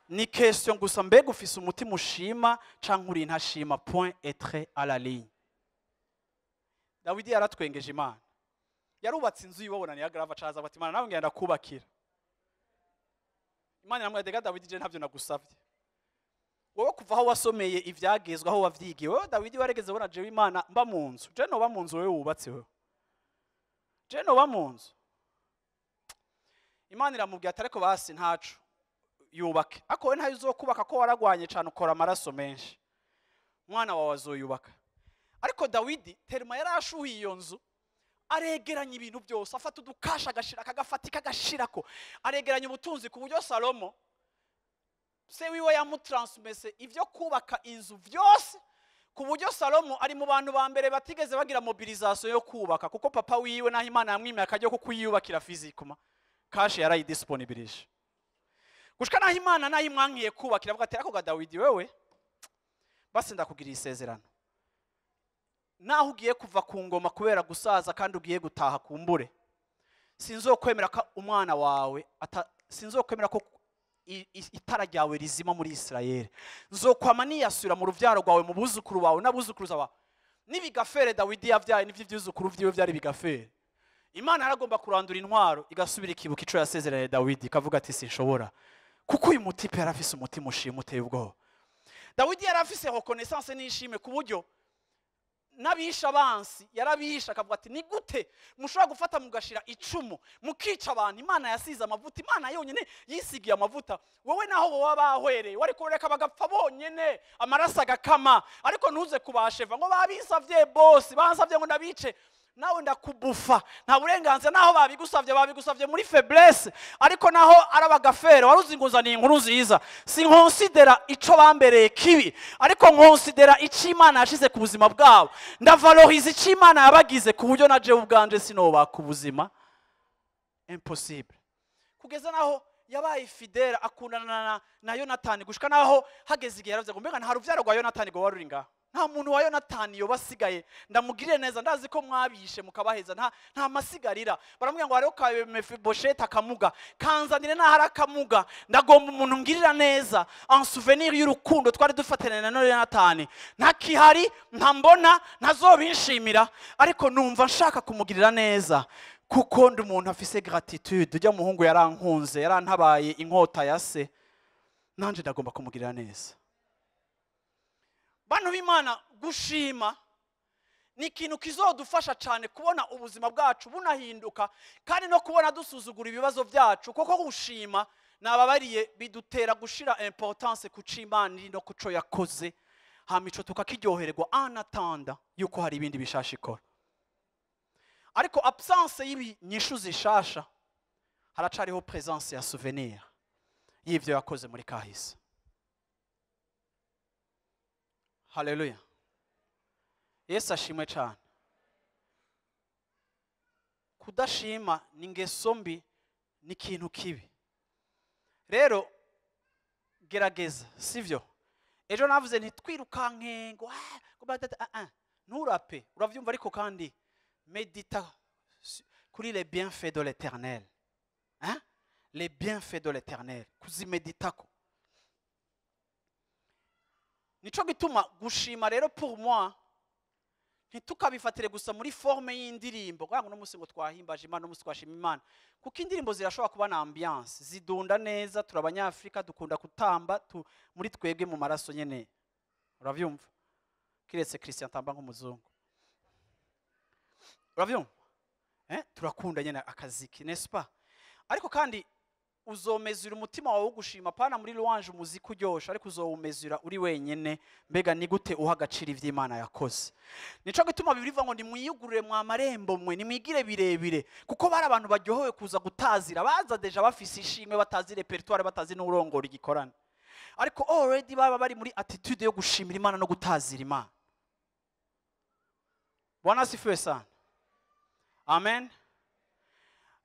Ni question gusa, mbega ufise umutima ushima canke uri ntashima? Point et trait à la ligne. Dawidi yaratwengeje Imana, yarubatse inzu yiwe, abona Niagara, acaza ati: "Imana, nawe ngenda kubakira." Imana iramubwira: "Dawidi, je ntavyo nagusavye wowe. Kuva aho wasomeye ivyagezwe, aho wavyigiye, wowe Dawidi waregeze ubona jewe Imana mba mu nzu? Je noba mu nzu wewe wubatse? Wewe, je noba mu nzu?" Imana iramubwira ati: "Ariko basi ntaco, yubake, ariko wowe ntayo uzokubaka, ko waragwanye cane, ukora amaraso menshi. Umwana wawe azoyubaka." Ariko Dawidi terima yari ashuhiye iyo nzu, aregeranya ibintu byose, afata udukasha agashira, akagafatika agashirako, aregeranya ubutunzi, ku buryo Salomo se wiwe yamutransmese ibyo kubaka inzu byose, ku buryo Salomo ari mu bantu ba mbere batigeze bagira mobilisation yo kubaka, kuko papa wiwe, naho Imana yamwimiye akajya ko kuyiyubakira physiquement, cash yarayidisponibilije, gushika naho Imana nayo imwankiye kubakira, avuga ati: "Ariko ga Dawidi, wewe basi ndakugiriye isezerano: naho ugiye kuva ku ngoma kubera gusaza kandi ugiye gutaha kumbure, sinzokwemera ko umwana wawe sinzokwemera ko itara ryawe rizima muri Isirayeli. Nzokwama niyasubira mu ruvyaro rwawe, mu buzukuru bawe n'abuzukuruza bawe." N'ibigafere Dawidi yavyaye n'ivyo ivyuzukuru vyiwe vyari bigafere. Imana yaragomba kurandura intwaro, igasubira ikibuka ico yasezeranye Dawidi, ikavuga ati: "Sinshobora, kuko uyu mutipe yari afise umutima ushima uteye ubwoba." Dawidi yari afise reconnaissance n'ishimwe, ku buryo n'abisha abansi yarabisha, akavuga ati: "Ni gute mushobora gufata mugashira icumu mukica abantu Imana yasize amavuta, Imana yonyine yisigiye amavuta? Wowe naho wowe bahwereye wari kureka bagapfa bonyene, amaraso agakama, ariko ntuze kubasheva ngo babisavye bose, bansavye ngo ndabice. Nawe ndakubufa, nta burenganzira. Naho babigusavye, babigusavye muri faiblesse, ariko naho ari abagafere, wari uzi ngo uzaniye inkuru nziza. Sinkonsidera ico bambereye kibi, ariko nkonsidera ico Imana yashize ku buzima bwabo. Ndavaloriza ico Imana yabagize, ku buryo na jewe ubwanje sinobaka ubuzima, impossible." Kugeza naho yabaye fidèle, akundana na Yonatani, gushika naho hageze igihe yaravuze ngo: "Mbega nta ruvyaro rwa Yonatani rwoba ruri ngaha? Nta muntu wa Yonatani yoba asigaye ndamugirire neza? Ndazi ko mwabishe mukabaheza, nta masigarira." Baramubwira ngo: "Hariho ka Mefibosheti akamuga, kanzanire. N'aho ari akamuga, ndagomba umuntu ngirira neza en souvenir y'urukundo twari dufatanye na Yonatani. Ntakihari, ntambona, ntazobinshimira, ariko numva nshaka kumugirira neza, kuko ndi umuntu afise gratitude. Ujya muhungu yarankunze, yarantabaye inkota ya se, nanje ndagomba kumugirira neza." Bantu b'Imana, gushima ni ikintu kizodufasha cyane kubona ubuzima bwacu bunahinduka, kandi no kubona dusuzugura ibibazo byacu, kuko gushima, nababariye, bidutera gushira importance ku c'Imana iri no kuco yakoze, hama ico tukakiryohererwa en attendant yuko hari ibindi bishasha ikora. Ariko absence y'ibinyishu zishasha, haracariho présence ya souvenir y'ivyo yakoze muri kahise. Haleluya, Yesu ashimwe cyane. Kudashima ni ingeso mbi, ni ikintu kibi. Rero gerageza, sivyo? Ejo navuze ntitwirukanke ngo "Ah, ngo batata," ah, ah. Nturape, uravyumva? Ariko kandi medita kuri les bienfaits de l'Éternel, hein? Les bienfaits de l'Éternel, kuzimeditako. Nico gituma gushima rero, pour moi, ntitukabifatire gusa muri forme y'indirimbo ngo uno munsi ngo twahimbaje Imana, uno munsi twashima Imana, kuko indirimbo zirashobora kuba na ambiance, zidunda neza. Turi Abanyafurika, dukunda kutamba muri twebwe mu maraso nyene, uravyumva? Kiretse Christian tamba nk'umuzungu, uravyumva? Turakunda nyene akaziki, n'est-ce pas? Ariko kandi uzomezura umutima wawe wo gushima, pana muri louange, umuziki uryoshe, ariko uzowumezura uri wenyene. Mbega ni gute uha agaciro ivy'Imana yakoze? Nico gituma Bibiliya ivuga ngo: "Nimwiyugurure mwa marembo mwe, nimwigire birebire," kuko bari abantu baryohewe kuza gutazira. Baza déjà bafise ishimwe, batazi répertoire, batazi n'urongora igikorane, ariko already baba bari muri attitude yo gushimira Imana no gutazira Imana. Bwana asifiwe sana, amen.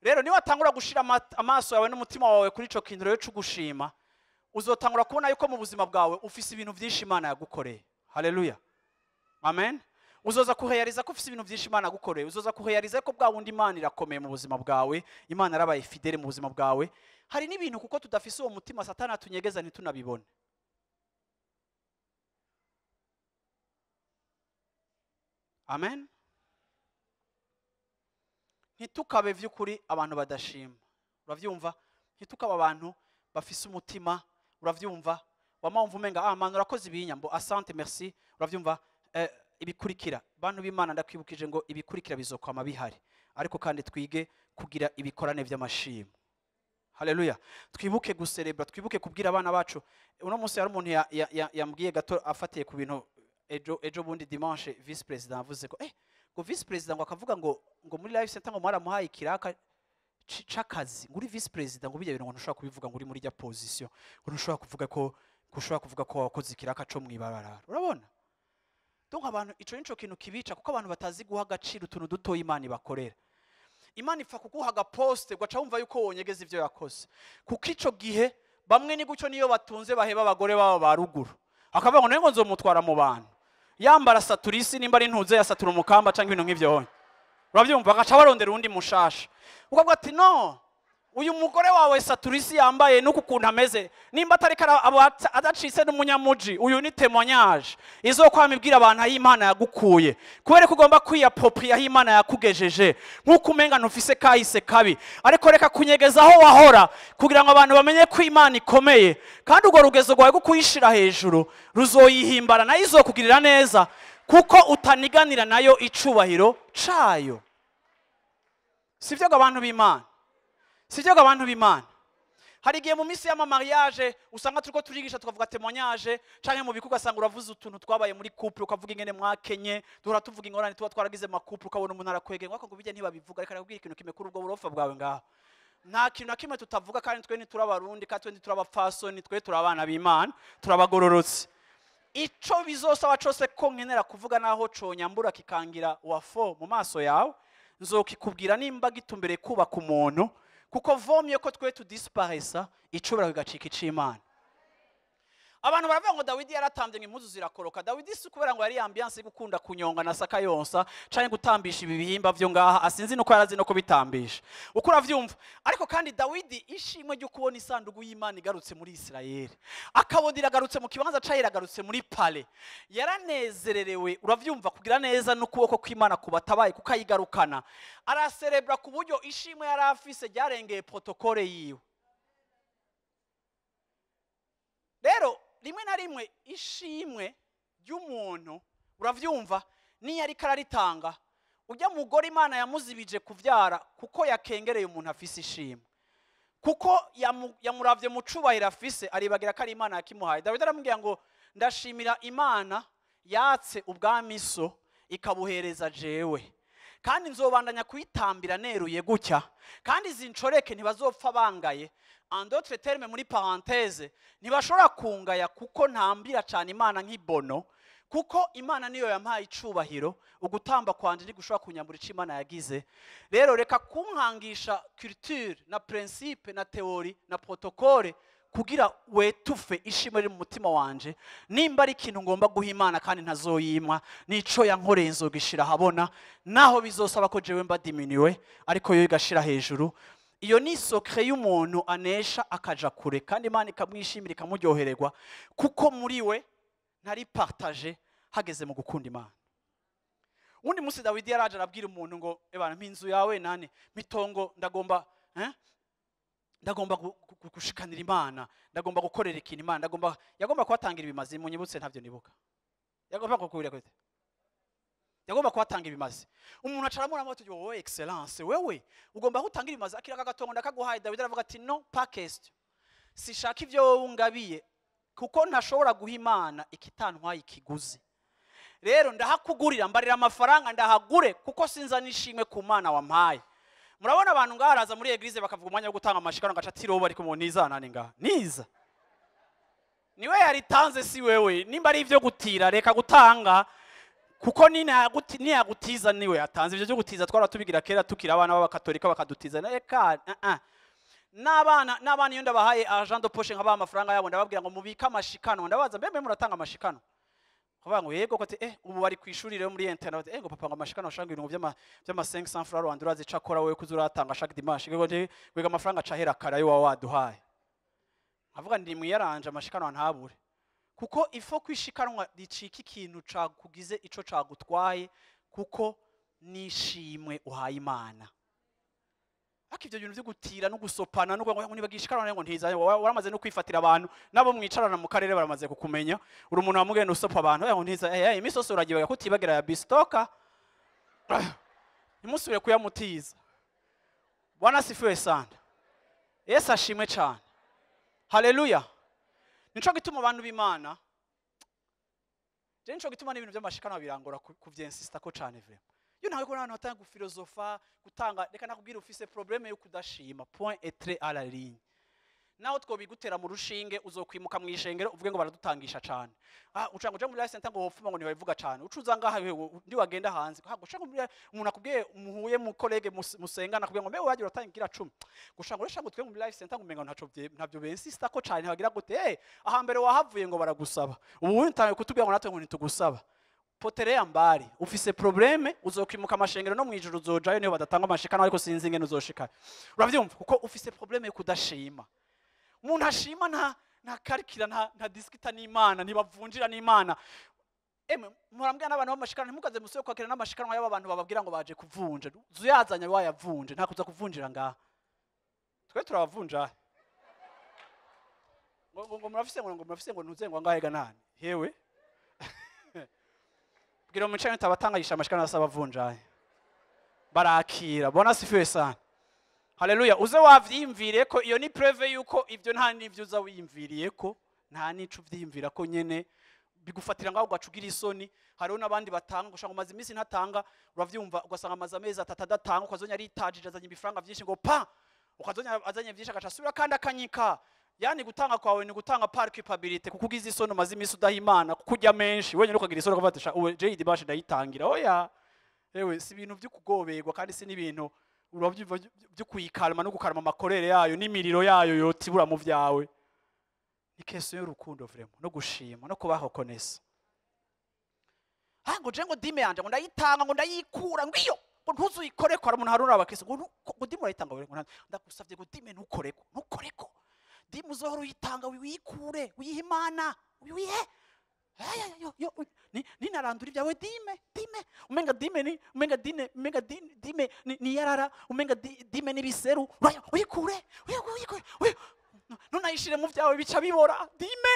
Rero niba watangura gushira amaso yawe n'umutima wawe kuri ico kintu rero c'ugushima, uzotangura kubona yuko mu buzima bwawe ufise ibintu byinshi Imana yagukoreye. Haleluya, amen. Uzoza kurealiza ko ufise ibintu byinshi Imana yagukoreye. Uzoza kurealiza ko bwa wundi Imana irakomeye mu buzima bwawe, Imana yarabaye fidèle mu buzima bwawe. Hari n'ibintu kuko tudafise uwo mutima Satani atunyegeza ntitunabibone. Amen. Ntitukabe vy'ukuri abantu badashima. Uravyumva? Ntitukabe abantu bafise umutima, uravyumva? Wama wumva umenga ah man urakoze ibinyambo, asante, merci. Uravyumva? Ibikurikira bantu b'Imana, ndakwibukije ngo ibikurikira bizokwama bihari, ariko kandi twige kugira ibikorane vy'amashimwe. Haleluya. Twibuke guserebra, twibuke kubwira abana bacu. Uno munsi hari umuntu yambwiye gato afatiye ku bintu ejo bundi dimanche vice président avuze ko ngo vice président ngo akavuga ngo muri Life Center ngo mwaramuhaye ikiraka c'akazi, ngo uri vice président, ngo bijya bintu ngo ntushobora kubivuga, ngo uri muri rya position, ngo ntushobora kuvuga ko ushobora kuvuga ko wakoze ikiraka co mwibarara. Urabona? Donc abantu ico nico kintu kibica, kuko abantu batazi guha agaciro utuntu duto Imana ibakorera. Imana ipfa kuguha agaposte ugaca wumva yuko wonyegeza ivyo yakoze. Kuko ico gihe bamwe ni gucyo niyo batunze baheba abagore babo ba ruguru, akavuga ngo ngo nzomutwara mu bantu, yambara saturisi nimba ari ntuze yasatura umukamba canke ibintu nk'ivyo honye. Uravyumva? Agaca barondera uwundi mushasha, ukavuga ati no, uyu mugore wawe saturisi yambaye nuku kuntu ameze, nimba atari adacitse n'umunyamuji, uyu ni témoignage izokwama ibwira abantu aho Imana yagukuye, kubera ko ugomba kwiyapropria aho Imana yakugejeje, nk'uko umenga ntufise kahise kabi, ariko reka kunyegeza aho wahora kugira ngo abantu bamenye ko Imana ikomeye. Kandi urwo rugezo rwawe rwo kuyishira hejuru ruzoyihimbara, nayo izokugirira neza, kuko utaniganira nayo icubahiro cayo. Sivyo abantu b'Imana? Sivyo abantu b'Imana? Hari igihe mu minsi y'amamariage usanga turiko turigisha tukavuga témoignage, canke mu bikorwa ugasanga uravuze utuntu twabaye muri couple, ukavuga ingene mwakenye, duhora tuvuga ingorane tuba twaragize mu couple, ukabona umuntu arakwegeye ngo bijya ntibabivuga, ariko arakubwira ikintu kimwe kuri ubwo burofa bwawe ngaho. Nta kintu na kimwe tutavuga, kandi twe ntituri abarundi, kandi twe ntituri abapfasoni, twe turi abana b'Imana, turabagororotse. Ico bizosaba cose ko nkenera kuvuga, naho conyambura kikangira wafo mu maso yawe, nzokikubwira nimba gitumbereye kubaka umuntu, kuko vomye ko twe tudisparesa icubahiro kigacika ic'Imana. Abantu baravuga ngo Dawidi yaratambye ngo impuzu zirakoroka. Dawidi si kubera ngo yari ambiance yo gukunda kunyonga na saka yonsa canke gutambisha ibi bihimba vyo ngaha, asinzi nuko yarazi no kubitambisha, uko uravyumva. Ariko kandi Dawidi ishimwe ryo kubona isanduku y'Imana igarutse muri Isirayeli, akabona iragarutse mu kibanza cayo, iragarutse muri palais, yaranezererewe. Uravyumva? Kugira neza n'ukuboko kw'Imana kubatabaye kukayigarukana, araserebra ku buryo ishimwe yari afise ryarengeye protocole yiwe. Rero rimwe na rimwe ishimwe ry'umuntu, uravyumva, niyo ariko araritanga, ujya mugore Imana yamuzibije kuvyara kuko yakengereye umuntu afise ishimwe, kuko yamuravye mu cubahiro afise, aribagira ko ari Imana yakimuhaye. Dawidi aramubwira ngo ndashimira Imana yatse ubwami so ikabuhereza jewe, kandi nzobandanya kuyitambira neruye gutya, kandi izi ncoreke ntibazopfa bangaye. En d'autres termes, muri parenthèse, ntibashobora kungaya kuko ntambira cyane Imana nk'ibono, kuko Imana niyo yampaye icubahiro. Ugutamba kwanje ntigushobora kunyambura ico Imana yagize. Rero reka kunkangisha culture na principe na théorie na protocole kugira wetufe ishimwe riri mu mutima wanje. Nimba ari ikintu ngomba guha Imana kandi ntazoyimwa, nico yankoreye, nzogishira ahabona, naho bizosaba ko jewe mba diminué, ariko yo igashira hejuru. Iyo ni secret y'umuntu anesha akaja kure, kandi Imana ikamwishimira, ikamuryohererwa, kuko muri we ntari partage hageze mu gukunda Imana. Undi munsi Dawidi yaraje arabwira umuntu ngo ebana mpa inzu yawe nane mitongo, ndagomba ndagomba gushikanira Imana, ndagomba gukorera ikintu Imana, ndagomba. Yagomba kuhatangira ibimazi. Munyibutse, ntavyo nibuka. Yagomba kukubwira gute? Yagomba kuhatanga ibimazi. Umuntu acaramura ati wowe excellence, wewe ugomba gutangira ibimazi, akira kagatongo ndakaguhaye. Dawidi aravuga ati no, pas question, sishaka ivyo wowe ungabiye, kuko ntashobora guha Imana ikitantwaye ikiguzi. Rero ndahakugurira, mbarira amafaranga ndahagure, kuko sinza nishimwe ku Mana wampaye. Murabona abantu ngaha haraza muri église bakavuga umwanya wo gutanga amashikano ngaca tiroba, ariko mu niza nani ngaha niza niwe yaritanze, si wewe. Nimba ari ivyo gutira, reka gutanga, kuko niyagutiza niwe yatanze. Ivyo byo gutiza twara tubigira kera tukiri abana b'abakatolika, bakadutiza. Reka n'abana iyo ndabahaye argent de poche, nkabaha amafaranga yabo, ndababwira ngo mubike amashikano. Ndabaza mbe muratanga amashikano? Kuvuga ngo yego ko ati ubu bari ku ishuri rero muri internet, ngo papa ngo amashikano ashanga ibintu by'ama 500 francs Rwanda, urazi cakora wewe kuzuratanga chaque dimanche, ngo ndi wiga amafaranga cahera kare ayo waduhaye. Avuga ndi mwiyaranje amashikano ntabure, kuko ifo kwishikanwa ricika ikintu cakugize ico cagutwaye, kuko nishimwe uhaye Imana. Ariko ivyo bintu vyo gutira no gusopana no ngo nibagishikanwa ngo ntiza, waramaze no kwifatira abantu nabo mwicarana mu karere baramaze kukumenya, uri umuntu wamugenda usopa abantu ngo ntiza, imisoso uragiye kutibagira ya bistoka, ntimusubire kuyamutiza. Bwana sifiwe sana, Yesu ashimwe cyane, haleluya. Nico gituma abantu b'Imana, je nico gituma n'ibintu by'amashikano birangora kuvyensista ko cyane vraiment. Yo ntawe ko abantu batanga gufilosofa gutanga, reka nakubwira ufise problème yo kudashima, point et trait à la ligne. Naho twobigutera mu rushinge uzokwimuka mu ishengero uvuge ngo baradutangisha cyane. Ucanga uja muri life center ngo hopfuma ngo ntibabivuga cyane, ucuza ngaha ndi wagenda hanze gushaka umuntu akubwiye muhuye mu collègue musengana akubwiye ngo mbe wagira utangira 10 gushaka uresha ngo twe muri life center ngo umenga ntaco ntavyo bensista ko cyane bagira gute, aha mbere wahavuye ngo baragusaba, ubu utangiye kutubwira ngo natwe ngo ntitugusaba. Potere ambari ufise probleme uzokwimuka amashengero no mwijuru uzojayo niyo badatanga amashikano, ariko sinzi ingene uzoshika. Uravyumva kuko ufise probleme yo kudashima. Umuntu ashima nta karikira nta diskita n'Imana, ntibavunjira n'Imana. Emwe murambwira n'abantu b'amashikano ntimukaze musubire kwakira n'amashikano y'aba bantu bababwira ngo baje kuvunja. Zuyazanya wayavunje, nta kuza kuvunjira ngaha. Twe turabavunja. Ngo murafise ngo murafise ngo ntuze ngo ngahe ganani. Hewe. Bwira mu cyo tabatangisha amashikano asaba vunjaye. Barakira. Bona sifiwe sana. Haleluya. Uze wavyimviriye ko iyo ni preuve yuko ivyo nta nivyo uza wiyimviriye ko nta nico uvyimvira ko nyene bigufatira ngaho ugacugira isoni. Hariho nabandi batanga gushaka umaze iminsi ntatanga, uravyumva ugasanga amaze amezi atatu adatanga, ukazonya aritajije azanye ibifaranga vyinshi ngo pa, ukazonya azanye vyinshi agaca asubira kandi akanyika. Yani gutanga kwawe ni gutanga par culpabilité, kuko ugize isoni umaze iminsi udaha Imana, kuko urya menshi wenyine ukagira isoni ukavuga ati uwe JD bash ndayitangira. Oya ewe, si ibintu vyo kugoberwa kandi si n'ibintu uravyumva byo kuyikalma no gukarma amakorere yayo n'imiriro yayo yotibura mu vyawe. Ni question y'urukundo vraiment no gushima no kubaho konesa. Ngo je ngo dime yanje ngo ndayitanga ngo ndayikura ngo iyo ngo ntuzuyikoreko. Hari umuntu harura abakristo ngo dime urayitanga ngo ndagusavye ngo dime ntukoreko, ntukoreko. Dime uzohora uyitanga wiyikure uyihe Imana uyihe. Yo ni narandura ibyawe dime dime umenga dime ni umenga dine umenga dime ni yarara umenga dime ni biseru uyikure uyikure nunayishire mu byawe bica bibora dime.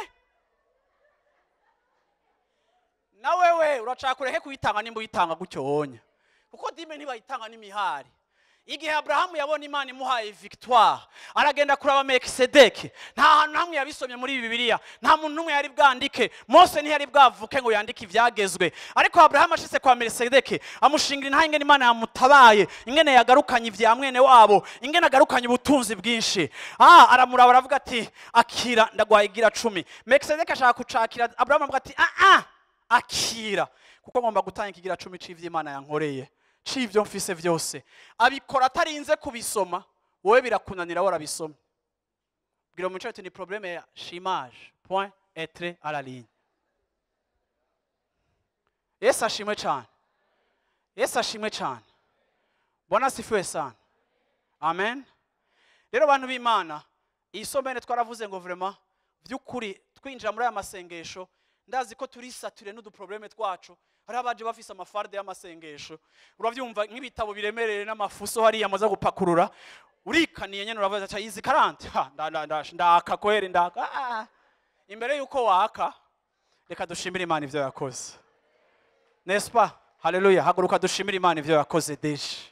Na wewe uracakure he kuyitanga nimba uyitanga gutyo wonya, kuko dime ntibayitanga n'imihari. Igihe Abrahamu yabona Imana imuhaye victoire aragenda kuraba Melkisedeki. Nta hantu hamwe yabisomye muri Bibiliya, nta muntu numwe yari bwandike, Mose ntiyari bwavuke ngo yandike ivyagezwe. Ariko Abrahamu ashitse kwa Melkisedeki amushingira intahe ingene Imana yamutabaye, ingene yagarukanye ivya mwene wabo, ingene agarukanye ubutunzi bwinshi. Aramuraba aravuga ati akira ndagwaye igira 10. Melkisedeki ashaka kucakira, Abrahamu avuga ati akira, kuko ngomba gutanga ikigira 10 c'ivy'Imana yankoreye, civyo mfise vyose. Abikora atarinze kubisoma, wowe birakunanira warabisoma. Bwira mu cyo ni problème ya chimage, point et trait à la ligne. Yesu ashimwe cyane, Yesu ashimwe cyane. Bwana sifiwe sana, amen. Rero bantu b'Imana, iyi somene twaravuze ngo vraiment vy'ukuri twinjira muri aya masengesho, ndazi ko turisature n'uduprobleme twacu. Hari abaje bafise amafarde y'amasengesho, uravyumva nk'ibitabo biremerere n'amafuso hariya amaze gupakurura, urikaniye nyene uravuga ati izi 40 ndaka kwere ndaka. Imbere yuko waka, reka dushimire Imana ivyo yakoze, n'est-ce pas? Haleluya. Haguruka dushimire Imana ivyo yakoze deje.